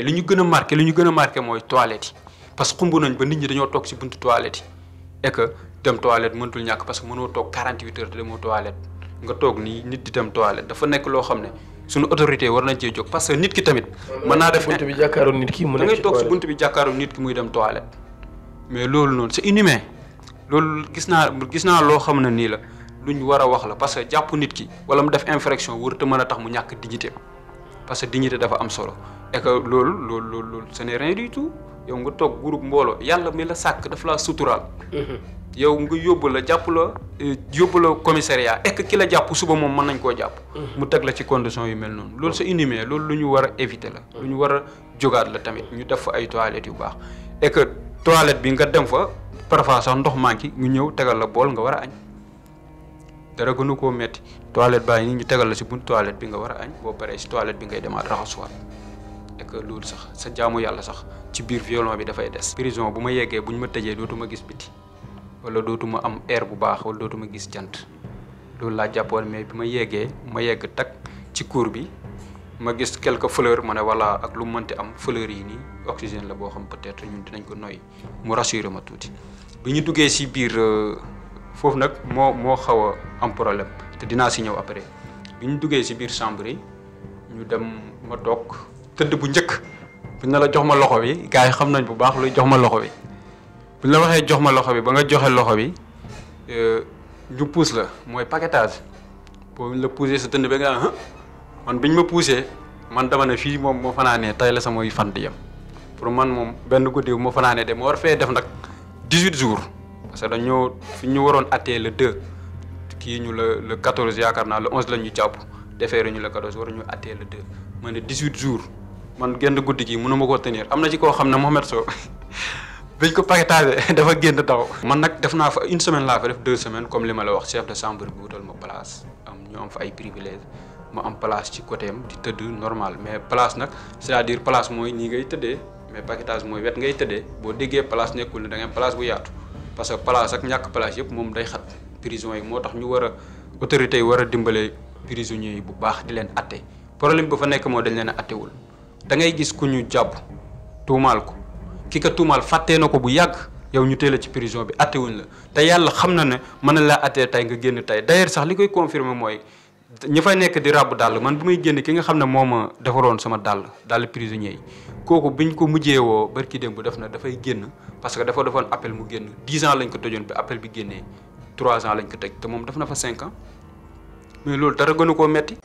li ñu gën a marqué mooy toilette yi parce que xumb nañ ba nit ñi dañoo toog si buntu toilette yi et que dem toilette mënatul ñàkk parce que mënoo toog 48 heures te demoo toilette nga toog nii nit di dem toilette dafa nekk loo xam ne suñu autorité war nañ cee jóg parce que nit ki tamit. mën naa def buntu bi jàkkaaroon nit ki mu nekk da ngay toog si buntu bi jàkkaaroon nit ki muy dem toilette mais loolu noonu c'est inhumain loolu gis naa loo xam ne nii la luñ war a wax la parce que jàpp nit ki wala mu def infraction warut a mën a tax mu ñàkk dignité parce que dignité dafa am solo et que loolu ce n'est rien du tout yow nga toog groupe mbooloo yàlla mi la sàkk daf laa suturaal. yow nga yóbbu la commissariat et que ki la jàpp suba moom mën nañ koo jàpp. mu teg la ci condition yu mel noonu loolu c'est inhumain loolu lu ñu war a éviter la. lu ñu war a jógaat la tamit ñu def fa ay toilettes yu baax et que toilette bi nga dem fa parfois sax ndox manqué ñu ñëw tegal la bool nga war a añ. dara gënu koo metti toilette baa ngi ñu tegal la si buntu toilette bi nga war a añ boo paree si toilette bi ngay demaat raxasuwaat et que loolu sax sa jaamu yàlla sax ci biir violon bi dafay des. prison bu ma yeggee bu ñu ma tëjee dootuma gis biti wala dootuma am air bu baax wala dootuma gis jant loolu laa jàppoon mais bi ma yegg tak ci cour bi ma gis quelques fleurs ma ne voilà ak lu mu mënti am fleurs yi nii oxygène la boo xam peut-être ñun dinañ ko noyyi mu rassuré ma tuuti bi ñu duggee si biir. foofu nag moo xaw a am problème te dinaa si ñëw après bi ñu duggee si biir chambre yi ñu dem ma toog tëdd bu njëkk bu ñu la jox ma loxo bi gars yi xam nañ bu baax luy jox ma loxo bi bu ñu la waxee jox ma loxo bi ba nga joxe loxo bi ñu pousse la mooy paquetage boobu ñu la poussé sa tënd ba nga man biñ ma poussé man dama ne fii moom moo fanaanee tey la samay fan di yem pour man moom benn guddi bu ma fanaanee de ma war fee def nag 18 jours. parce que dañoo fi ñu waroon attee le 2 kii ñu le 14 yaakaar naa le 11 la ñu jàpp defeere ñu le 14 war ñu attee le 2 ma ne 18 jours man génn guddi gi mënu ma koo tenir am na ci koo xam ne Mohamed Sow biñ ko paquetage dafa génn taw. man nag def naa fa une semaine laa fa def 2 semaines comme li ma la wax chef de chambre bi wutal ma place ñu am fa ay privilèges ma am place ci côté am di tëdd normal mais place nag c'est-à-dire place mooy nii ngay tëddee mais paquetage mooy wet ngay tëddee boo déggee place nekkul ne da ngay place bu yaatu. parce que place ak ñàkk place yëpp moom day xat prison yi moo tax ñu war a autorités yi war a dimbale prisonniers yi bu baax di leen atte problème ba fa nekk moo dañ leen a attewul da ngay gis ku ñu jàpp tuumaal ko ki ka tuumaal fàttee na ko bu yàgg yow ñu teel a ci prison bi attewuñ la te yàlla xam na ne mën na laa attee tey nga génn tey d'ailleurs sax li koy confirmer mooy ñi fay nekk di ràbb dàll man bu may génn ki nga xam ne moo ma defaroon sama dàll prisonniers yi kooku biñ ko mujjee woo barki démb def na dafay génn parce que dafa defoon appel mu génn 10 ans lañ ko tëjoon bi appel bi génnee 3 ans lañ ko tëj te moom def na fa 5 ans mais loolu dara gënu koo metti.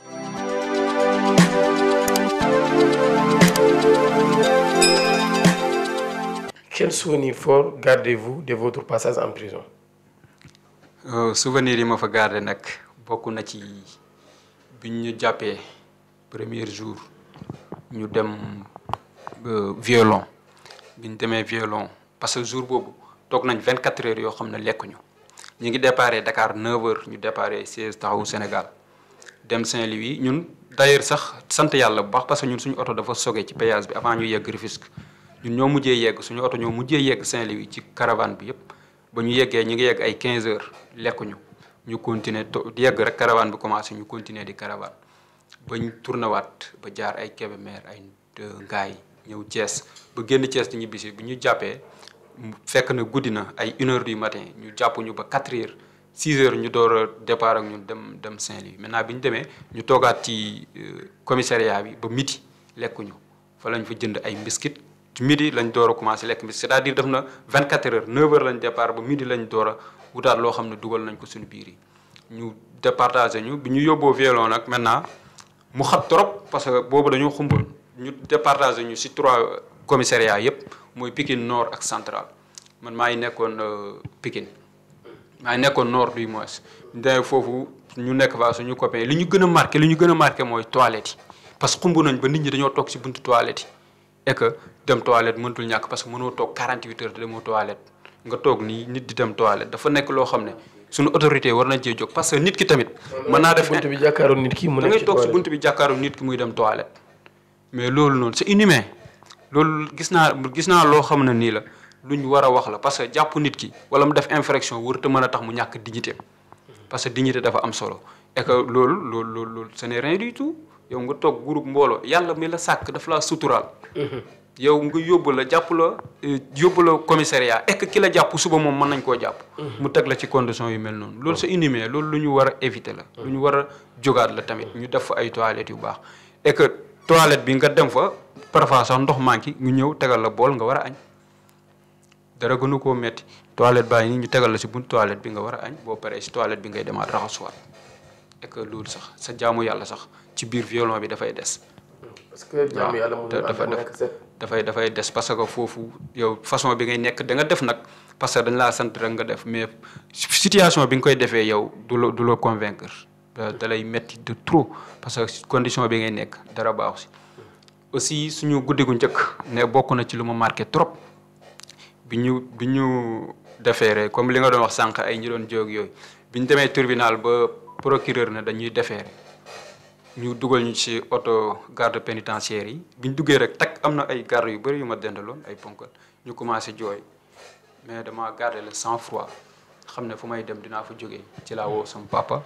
Quel souvenir fort gardez-vous de votre passage en prison? Souvenir yi ma fa gardé nag bokk na ci biñ ñu jàppee premier jour ñu dem violon biñ demee violon parce que jour boobu toog nañ 24 heures yoo xam ne lekkuñu ñu ngi déparé Dakar 9 heures ñu déparé siège Taxawu Sénégal dem Saint-Louis ñun d'ailleurs sax sant yàlla bu baax parce que ñun suñu oto dafa soge ci péage bi avant ñu yegg Rufisque ñun ñoo mujjee yegg suñu oto ñoo mujjee yegg Saint-Louis ci caravane bi yëpp ba ñu yeggee ñu ngi yegg ay 15 heures lekkuñu ñu continuer yegg rek caravane bi commencé ñu continuer di caravane ba ñu tourné waat ba jaar ay Kébémer ay Ngaay ñëw Thiès ba génn Thiès di ñibbisi bi ñu jàppee fekk na guddi na ay 1 heure du matin ñu jàpp ñu ba 4 heures 6 heures ñu door a départ ak ñun dem Saint-Louis maintenant bi ñu demee ñu toogaat ci commissariat bi ba midi lekkuñu fa lañ fa jënd ay biscuit ci midi lañ door a commencé lekk biscuit c'est-à-dire def na 24 heures 9 heures lañ départ ba midi lañ door a wutaat loo xam ne dugal nañ ko suñu biir yi ñu départagé ñu bi ñu yóbboo violon nag maintenant mu xat trop parce que boobu dañoo xumbal ñu départagé ñu ci 3 commissariats yëpp mooy Pikine Nord ak Central man maa ngi nekkoon Pikine maa ngi nekkoon Nord du moins ndey foofu ñu nekk fa suñu copain li ñu gën a marqué mooy toilette yi parce que xumb nañ ba nit ñi dañoo toog ci buntu toilette yi et que dem toilette mënatul ñàkk parce que mënoo toog 48 heures te demoo toilette nga toog nii nit di dem toilette dafa nekk loo xam ne suñu autorité war nañ cee jóg parce que nit ki tamit mën naa def buntu bi jàkkaaroon nit ki mu da ngay toog si buntu bi jàkkaaroon nit ki muy dem toilette mais loolu noonu c'est inhumain loolu gis naa loo xam ne nii la luñ war a wax la parce que jàpp nit ki wala mu def infraction warut a mën a tax mu ñàkk dignité parce que dignité dafa am solo et que loolu ce n'est rien du tout yow nga toog groupe mbooloo yàlla mi la sàkk dafa laa suturaal. yow nga yóbbu la commissariat et que ki la jàpp suba moom mën nañ koo jàpp. mu teg la ci condition yu mel noonu. loolu c'est inhumain loolu lu ñu war a éviter la. lu ñu war a jógaat la tamit ñu def fa ay toilettes yu baax et que toilette bi nga dem fa parfois sax ndox manqué ñu ñëw tegal la bool nga war a añ. dara gënu koo metti toilette baa ngi ñu tegal la si bunt toilette bi nga war a añ boo paree si toilette bi ngay demaat raxasuwaat et que loolu sax sa jaamu yàlla sax ci biir violon bi dafay des. parce que jaamu yàlla dafay des parce que foofu yow façon bi ngay nekk da nga def nag parce que dañ laa sant rek nga def mais situation bi nga koy defee yow du la convaincre da lay metti de trop parce que condition bi ngay nekk dara baaxu si. aussi suñu guddi gu njëkk ne bokk na ci lu ma marqué trop. bi ñu déféré comme li nga doon wax sànq ay ñi doon jóg yooyu bi ñu demee tribunal ba procureur ne dañuy déféré ñu dugal ñu ci auto garde pénitentiaire yi bi ñu duggee rek tak am na ay garde yu bëri yu ma dendaloon ay ponkal ñu commencé jooy mais dama garder le sang-froid xam ne fu may dem dinaa fa jógee ci laa woo sama papa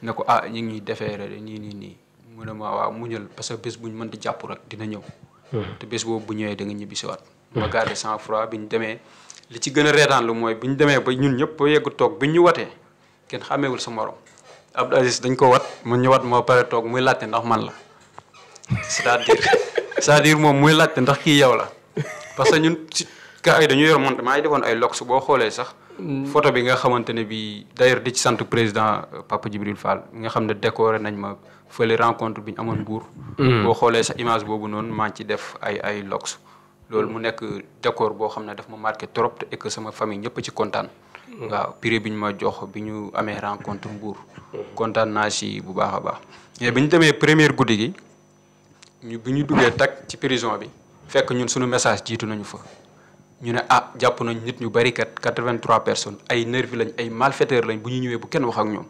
ne ko ñu ngi ñuy déféré nii mu ne ma waaw muñal parce que bés bu ñu mën di jàpp rek dina ñëw. te bés boobu bu ñëwee da nga ñibbisiwaat. ma garder sang-froid bi ñu demee li ci gën a reetaan lu mooy bi ñu demee ba ñun ñëpp ba yegg toog bi ñu watee kenn xàmmeewul sa morom Abdou Aziz dañ ko wat mu ñu wat moo pare toog muy laajte ndax man la c'est-à-dire moom muy laajte ndax kii yow la parce que ñun ci gars yi dañu yor monté maa ngi defoon ay lox boo xoolee sax photo bi nga xamante ne bi d'ailleurs di ci sant président Papa Djibril Fall nga xam ne décoré nañ ma fële rencontre bi ñu amoon Mbour boo xoolee sa image boobu noonu maa ngi ci def ay lox loolu mu nekk décor boo xam ne daf ma marqué trop et que sama famille ñëpp ci kontaan. waaw prix bi ñu ma jox bi ñu amee rencontre Mbour. kontaan naa si bu baax a baax. mais bi ñu demee première guddi gi bi ñu duggee tak ci prison bi fekk ñun suñu message jiitu nañu fa. ñu ne jàpp nañ nit ñu bari kat 83 personnes ay nervi lañ ay malfaiteurs lañ bu ñu ñëwee bu kenn wax ak ñoom.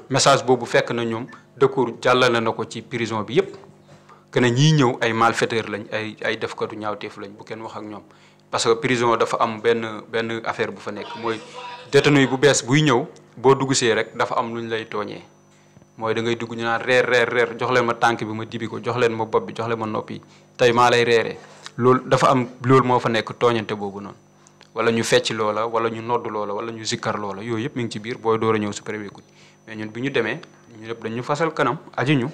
message boobu fekk na ñoom dëkkoor jàllale na ko ci prison bi yépp que ne ñii ñëw ay malfaiteurs lañ ay defkatu ñaawteef lañ bu kenn wax ak ñoom parce que prison dafa am benn affaire bu fa nekk mooy détenu yi bu bees buy ñëw boo dugg see rek dafa am lu ñu lay tooñee mooy da ngay dugg ñu naan reer jox leen ma tànk bi ma dibi ko jox leen ma bopp bi jox leen ma nopp yi tey maa lay reeree loolu dafa am loolu moo fa nekk tooñante boobu noonu wala ñu fecc loola wala ñu nodd loola wala ñu zikkar loola yooyu yëpp mi ngi ci biir booy door a ñëw su premier coup mais ñun bi ñu demee ñu lépp dañu fasal kanam aji ñu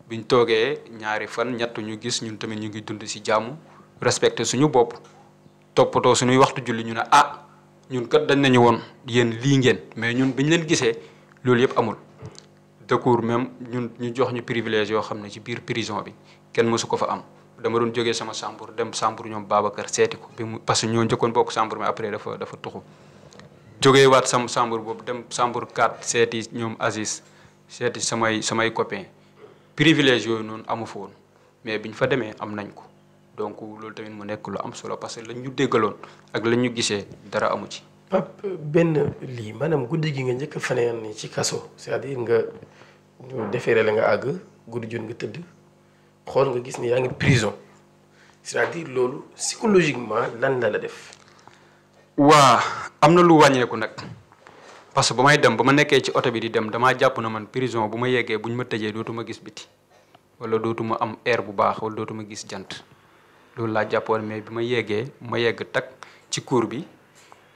biñ toogee ñaari fan ñett ñu gis ñun tamit ñu ngi dund ci jàmm respecté suñu bopp toppatoo suñuy waxtu julli ñu ne ñun kat dañ nañu woon yéen lii ngeen mais ñun biñ leen gisee loolu yëpp amul dëkkoor même ñun ñu jox ñu privilège yoo xam ne ci biir prison bi kenn mësu ko fa am dama doon jógee sama chambre dem chambre ñoom Babacar seeti ko bi mu parce que ñoo njëkkoon bokk chambre mais après dafa tuxu jógee waat sama chambre boobu dem chambre 4 seeti ñoom Aziz seeti samay copains privilège yooyu noonu amu fa woon mais biñ fa demee am nañ ko donc loolu tamit mu nekk lu am solo parce que lañ ñu déggaloon ak lañ ñu gisee dara amu ci. Pape benn lii maanaam guddi gi nga njëkk a fanaan ni ci kaso c'est-à-dire nga ñu defeere la nga àgg guddi jot nga tëdd xool nga gis ni yaa ngi prison c'est-à-dire loolu psychologiquement lan la def. waa am na lu wàññeeku nag parce que ba may dem ba ma nekkee ci oto bi di dem damaa jàpp na man prison bu ma yeggee bu ñu ma tëjee dootuma gis biti wala dootuma am air bu baax wala dootuma gis jant loolu laa jàppoon mais bi ma yeggee ma yegg tak ci cour bi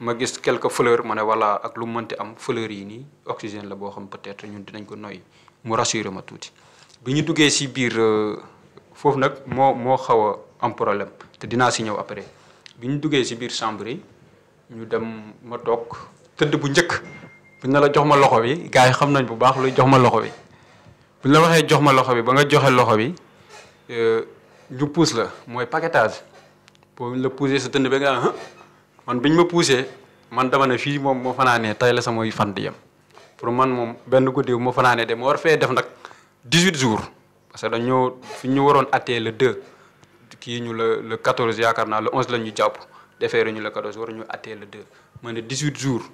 ma gis quelques fleurs ma ne voilà ak lu mënti am fleurs yi nii oxygène la boo xam peut-être ñun dinañ ko noyyi mu rassuré ma tuuti bi ñu duggee si biir foofu nag moo xaw a am problème te dinaa si ñëw après bi ñu duggee si biir chambre yi ñu dem ma toog tëdd bu njëkk bu ñu la jox ma loxo bi gars yi xam nañ bu baax luy jox ma loxo bi bu ñu la waxee jox ma loxo bi ba nga joxe loxo bi ñu pousse la mooy paquetage boo la poussé sa tënd ba nga man biñ ma poussé man dama ne fii moom moo fanaanee tey la samay fan di yem pour man moom benn guddi bu ma fanaanee de ma war fee def nag 18 jours parce que dañoo fi ñu waroon attee le 2 kii ñu le 14 yaakaar naa le 11 la ñu jàpp defeere ñu le 14 war ñu attee le 2 ma ne 18 jours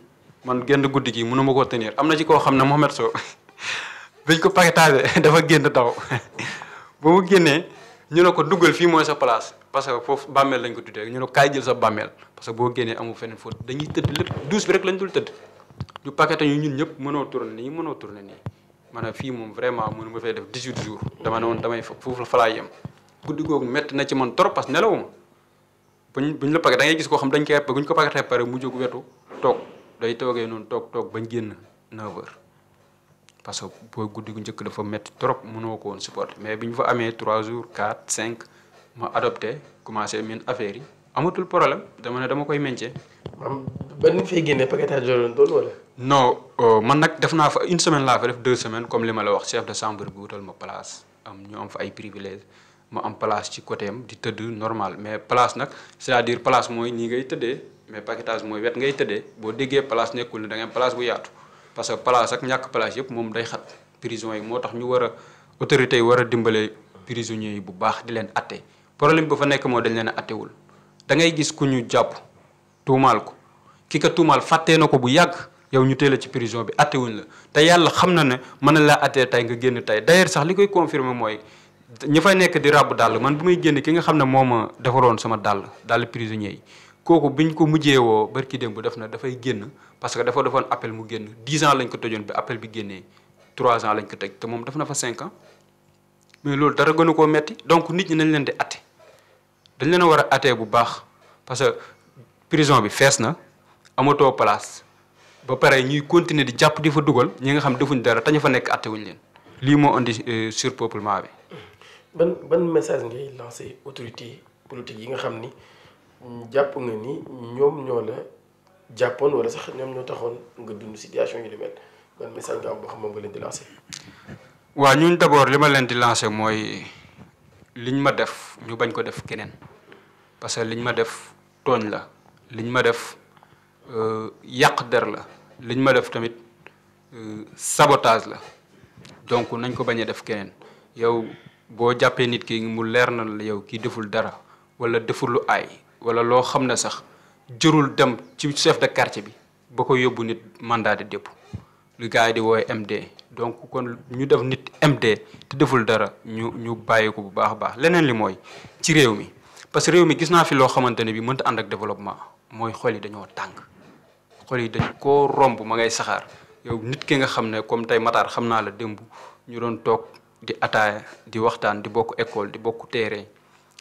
man génn guddi gi mënu ma koo tenir am na ci koo xam ne Mohamed Sow biñ ko paquetage dafa génn taw ba mu génnee ñu ne ko duggal fii mooy sa place parce que foofu bàmmeel lañ ko tuddee ñu ne ko kaay jël sa bàmmeel parce que boo génnee amul feneen fóot dañuy tëdd lépp douche bi rek lañ dul tëdd ñu paqueté ñu ñun ñëpp mënoo tourner nii ma ne fii moom vraiment mënu ma fay def 18 jours dama ne woon damay foofu la fa laa yem guddi googu métti na ci man trop parce que nelawuma buñ la paquet da ngay gis koo xam dañ koy buñ ko paquetee pare mu jóg wetu toog day toogee noonu toog bañ génn 9h parce que boo guddi gu njëkk dafa métti trop mënoo ko woon supporter mais bi ñu fa amee 3 jours 4 5 ma adopté commencé min affaire yi amatul problème dama ne dama koy meñcee. maanaam ba ni fay génnee paquetage doon doon wala. non man nag def naa fa une semaine laa fa def 2 semaines comme li ma la wax chef de chambre bi wutal ma place ñu am fa ay privilèges ma am place ci côté am di tëdd normal mais place nag c'est-à-dire place mooy nii ngay tëddee mais paquetage mooy wet ngay tëddee boo déggee place nekkul ne da ngay place bu yaatu parce que place ak ñàkk place yëpp moom day xat prison yi moo tax ñu war a autorités yi war a dimbale prisonniers yi bu baax di leen atte problème ba fa nekk moo dañ leen a attewul da ngay gis ku ñu jàpp tuumaal ko ki ka tuumaal fàttee na ko bu yàgg yow ñu teel a ci prison bi attewuñ la te yàlla xam na ne mën na laa attee tey nga génn tey d'ailleurs sax li koy confirmer mooy ñi fay nekk di ràbb dàll man bu may génn ki nga xam ne moo ma defaroon sama dàll prisonniers yi kooku biñ ko mujjee woo barki démb def na dafay génn parce que dafa defoon appel mu génn 10 ans lañ ko tëjoon bi appel bi génnee 3 ans lañ ko tëj te moom def na fa 5 ans mais loolu dara gënu koo metti donc nit ñi nañ leen di atte dañ leen a war a attee bu baax parce que prison bi fees na amatoo place ba pare ñuy continuer di jàpp di fa dugal ñi nga xam defuñ dara te ñu fa nekk atte wuñ leen lii moo indi surpeuplement bi. ban message ngay lancé autorité politique yi nga xam ni jàpp nga ni ñoom ñoo la jàppoon wala sax ñoom ñoo taxoon nga dund situation yu ni mel ban message nga am boo xam moom nga leen di lancé. waaw ñun d'abord li ma leen di lancé mooy liñ ma def ñu bañ ko def keneen parce que liñ ma def tooñ la liñ ma def yàq der la liñ ma def tamit sabotage la donc nañ ko bañ a def keneen yow boo jàppee nit ki mu leer na la yow kii deful dara wala deful lu aay wala loo xam ne sax jërul dem ci chef de quartier bi ba ko yóbbu nit mandat de dépôt lu gars yi di woowe MD donc kon ñu def nit MD te deful dara ñu bàyyi ko bu baax a baax leneen li mooy ci réew mi parce que réew mi gis naa fi loo xamante ne bi mënta ànd ak développement mooy xol yi dañoo tàng xol yi dañ koo romb ma ngay saxaar yow nit ki nga xam ne comme tey Matar xam naa la démb ñu doon toog di ataaya di waxtaan di bokk école di bokk terrain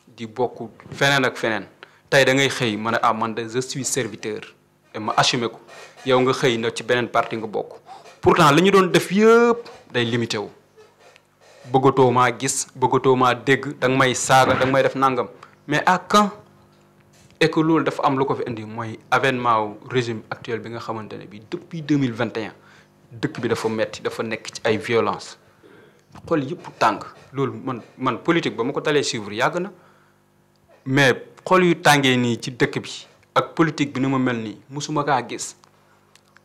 di bokk feneen ak feneen tey da ngay xëy ma ne ah man de je suis serviteur et ma assumé ko yow nga xëy na ci beneen parti nga bokk pourtant li ñu doon def yëpp day limité wu bëggatoo maa gis bëggatoo maa dégg da nga may saaga da nga may def nangam mais à quand et que loolu dafa am lu ko fi indi mooy avènement wu régime actuel bi nga xamante ne bi depuis 2021 dëkk bi dafa metti dafa nekk ci ay violence xol yëpp tàng loolu man politique ba ma ko dalee suivre yàgg na mais xol yu tàngee nii ci dëkk bi ak politique bi ni ma mel nii musuma kaa gis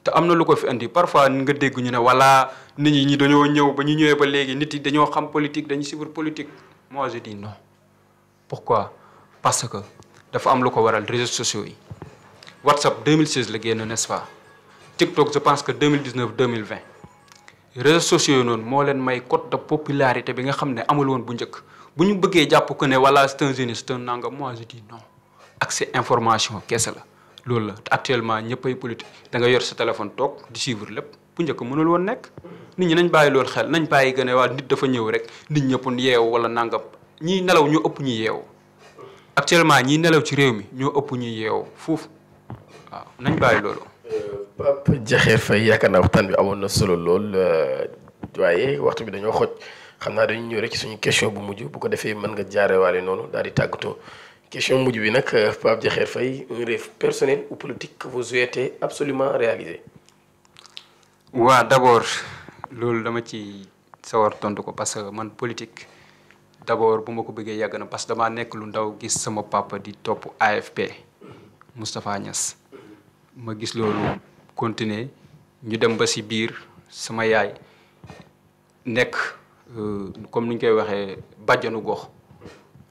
te am na lu ko fi indi parfois nga dégg ñu ne wala nit ñi dañoo ñëw ba ñu ñëwee ba léegi nit yi dañoo xam politique dañuy suivre politique moi je dis non. Pourquoi? Parce que dafa am lu ko waral réseaux sociaux yi WhatsApp 2016 la génn n'est-ce pas TikTok je pense que 2019 2020 réseaux sociaux yi noonu moo leen may cote de popularité bi nga xam ne amul woon bu njëkk bu ñu bëggee jàpp ko ne wala c'est un jeune c'est un nangam moi je dis non accès information kese la loolu la te actuellement ñëppay politique da nga yor sa téléphone toog di suivre lépp bu njëkk mënul woon nekk nit ñi nañ bàyyi loolu xel nañ bàyyi gën a waa nit dafa ñëw rek nit ñëpp yeewu wala nangam ñiy nelaw ñoo ëpp ñi yeewu actuellement ñiy nelaw ci réew mi ñoo ëpp ñi yeewu foofu waaw nañ bàyyi loolu. Pape Diakher Faye yaakaar naa waxtaan bi amoon na solo lool waaye waxtu bi dañoo xoj xam naa dañu ñëw rek ci suñu question bu mujj bu ko defee mën nga jaarewaale noonu daal di tàggatoo question mujj bi nag Pape Diakher Faye un rêve personnel ou politique que vous souhaitez absolument réaliser. waaw d'abord loolu dama ci sawar tontu ko parce que man politique d'abord bu ma ko bëggee yàgg na parce que damaa nekk lu ndaw gis sama papa di topp AFP Moustapha Niass ma gis loolu continuer ñu dem ba ci biir sama yaay nekk comme ni ñu koy waxee bàjjanu gox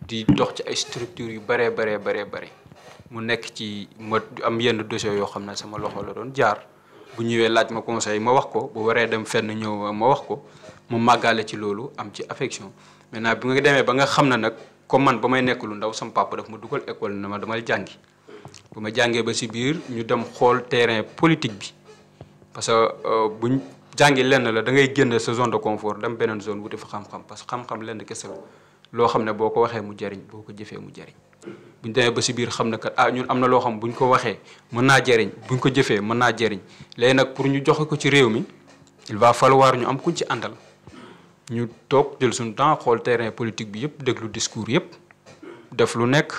di dox ci ay structures yu bare mu nekk ci ma am yenn dossiers yoo xam ne sama loxo la doon jaar bu ñëwee laaj ma conseil ma wax ko bu waree dem fenn ñëw ma wax ko ma màggale ci loolu am ci affection maintenant bi nga demee ba nga xam ne nag comme man ba may nekk lu ndaw sama papa daf ma dugal école na ma damay jàngi bu ma jàngee ba ci biir ñu dem xool terrain politique bi parce que buñ jàngi lenn la da ngay génn sa zone de confort dem beneen zone wuti fa xam-xam parce que xam-xam lenn kese la loo xam ne boo ko waxee mu jariñ boo ko jëfee mu jariñ buñ demee ba si biir xam ne kat ñun am na loo xam buñ ko waxee mën naa jariñ buñ ko jëfee mën naa jariñ léegi nag pour ñu joxe ko ci réew mi il va falloir ñu am kuñ ci àndal ñu toog jël suñu temps xool terrain politique bi yëpp déglu discours yëpp def lu nekk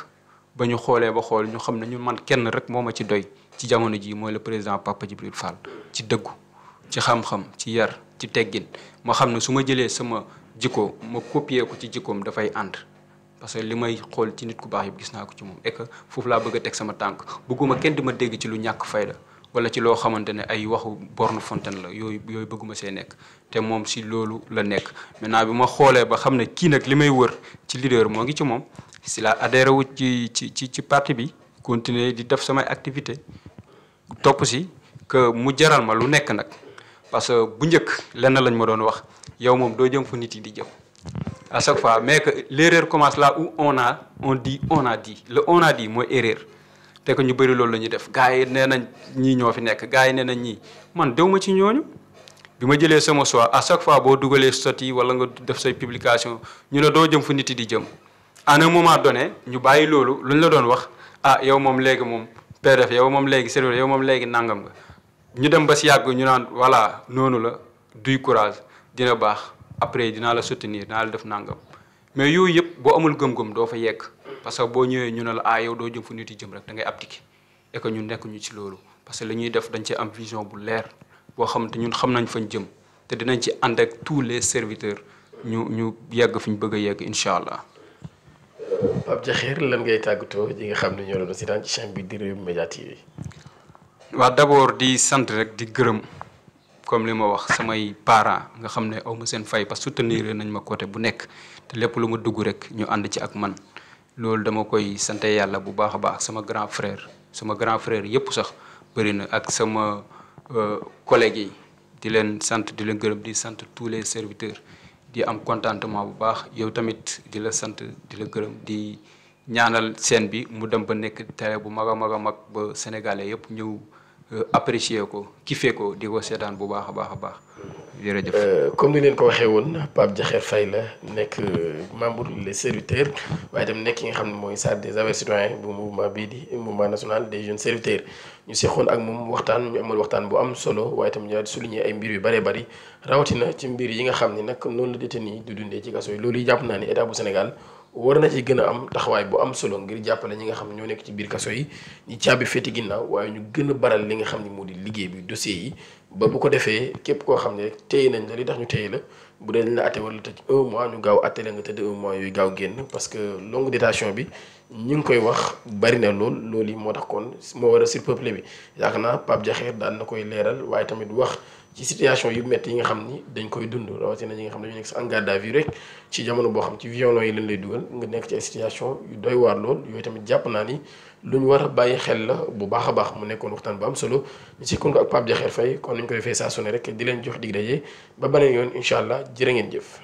ba ñu xoolee ba xool ñu xam ne ñu man kenn rek moo ma ci doy ci jamono ji mooy le président Papa Djibril Fall ci dëggu ci xam-xam ci yar ci teggin ma xam ne su ma jëlee sama jikko ma copier ko ci jikkoom dafay ànd parce que li may xool ci nit ku baax yëpp gis naa ko ci moom et que foofu laa bëgg a teg sama tànk bëgguma kenn di ma dégg ci lu ñàkk fayda wala ci loo xamante ne ay waxu borne fontaine la yooyu bëgguma see nekk te moom si loolu la nekk maintenant bi ma xoolee ba xam ne kii nag li may wër ci leader moo ngi ci moom si la adhéré wu ci parti bi continuer di def samay activité topp si que mu jaral ma lu nekk nag parce que bu njëkk lenn lañ ma doon wax yow moom doo jëm fu nit yi di jëm à chaque fois mais que l'erreur commence là où on a dit le on a dit mooy erreur te que ñu bëri loolu la ñuy def gars yi nee nañ ñii ñoo fi nekk gars yi nee nañ ñii man dew ma ci ñooñu bi ma jëlee sama choix à chaque fois boo dugalee statut wala nga def say publication ñu ne doo jëm fu nit yi di jëm à un moment donné ñu bàyyi loolu luñ la doon wax yow moom léegi moom PDF yow moom léegi serveur yow moom léegi nangam nga ñu dem ba si yàgg ñu naan voilà noonu la duy courage dina baax après dinaa la soutenir dinaa la def nangam mais yooyu yëpp boo amul gëm-gëm doo fa yegg parce que boo ñëwee ñu ne la yow doo jëm fu nit yi jëm rek da ngay abdiquer et que ñun nekk ñu ci loolu parce que li ñuy def dañ ci am vision bu leer boo xam te ñun xam nañ fañ jëm te dinañ ci ànd ak tous les serviteurs ñu yegg fi ñu bëgg a yegg incha allah. Pape Diakher lan ngay tàggatoo ñi nga xam ne ñoo doon seetaan ci chaîne bi di Rewmi Média TV. waaw d'abord di sant rek di gërëm comme li ma wax samay parents nga xam ne aw ma seen fay parce que soutenir nañ ma côté bu nekk te lépp lu ma dugg rek ñu ànd ci ak man loolu dama koy sante yàlla bu baax a baax sama grand frère yëpp sax bëri na ak sama collègues yi di leen sant di leen gërëm di sant tous les serviteurs di am contentement bu baax yow tamit di la sant di la gërëm di ñaanal scène bi mu dem ba nekk télé bu mag a mag a mag ba sénégalais yëpp ñëw apprécier ko kiffé ko di ko seetaan bu baax a baax a baax jërëjëf. comme ni leen ko waxee woon Pape Diakher Faye la nekk membre les serviteurs waaye itam nekk ki nga xam ne mooy chargé des affaires citoyennes bu mouvement bii di mouvement national des jeunes serviteurs ñu seqoon ak moom waxtaan ñu amal waxtaan bu am solo waaye itam ñu souligner ay mbir yu bëree bëri rawatina ci mbir yi nga xam ne nag noonu la détenu du dundee ci kaso yi loolu yi jàpp naa ni état bu Sénégal war na ci gën a am taxawaay bu am solo ngir jàppale ñi nga xam ne ñoo nekk ci biir kaso yi ñi caabi féeti ginnaaw waaye ñu gën a baral li nga xam ne moo di liggéey bi dossier yi ba bu ko defee képp koo xam ne rek téye nañ la li tax ñu téye la bu dee dañ la atte wala tëj 1 mois ñu gaaw atte la nga tëdd 1 mois yooyu gaaw génn parce que longue détention bi ñu ngi koy wax bari na loolu yi moo tax kon moo war a surpeuplé bi yaakaar naa Pape Diakher daan na koy leeral waaye tamit wax ci situation yu métti yi nga xam ni dañ koy dund rawatina ñi nga xam ne dañu nekk sa en garde à vue rek ci jamono boo xam ci violon yi lañ lay dugal nga nekk ci ay situation yu doy waar lool yooyu tamit jàpp naa ni lu ñu war a bàyyi xel la bu baax a baax mu nekkoon waxtaan bu am solo ñu si kon ko ak Pape Diakher Faye kon ni ñu ko defee saa su ne rek di leen jox dig daje ba beneen yoon incha allah jërë ngeen jëf.